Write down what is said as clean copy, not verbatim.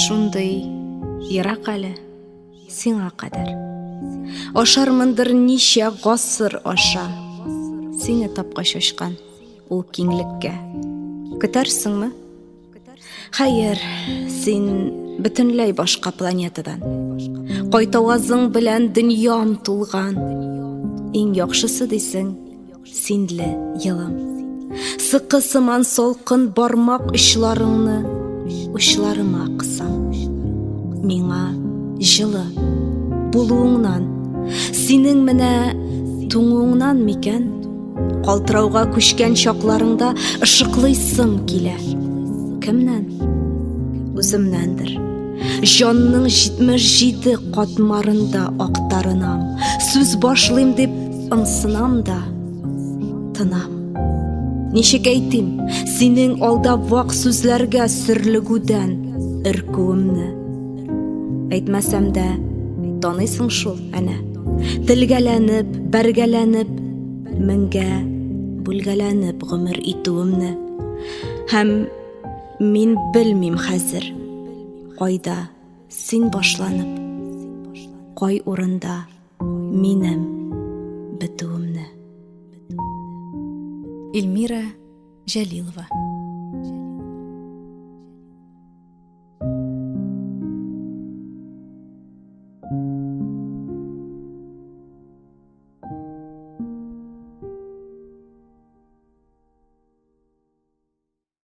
Шундый ерак әле сиңа кадәр. Ашармындыр ничә гасыр аша. Сине тапкач очкан ул киңлеккә. Көтәрсеңме? Хәер, син бөтенләй башка планетадан. Кайтавазың белән дөньям тулган. Иң яхшысы дисең, синле елым. Сыкы сыман салкын бармак очларыңны учларыма кысам. Миңа җылы булуыңнан, синең менә туңуыңнан микән? Калтырауга күчкән чакларыңда ышыклыйсым килә. Кемнән? Үземнәндер. Җанның 77 катмарында актарынам. Сүз башлыйм дип ымсынам да, тынам. Ничек әйтим, синең алда вак сүзләргә сөрлегүдән өркүемне. Әйтмәсәм дә, таныйсың шул, әнә. Телгәләнеп, бәргәләнеп, меңгә бүлгәләнеп гомер итүемне. Һәм мин белмим хәзер, кайда син башланып, кай урында минем бетүемне. Эльмира Җәлилова.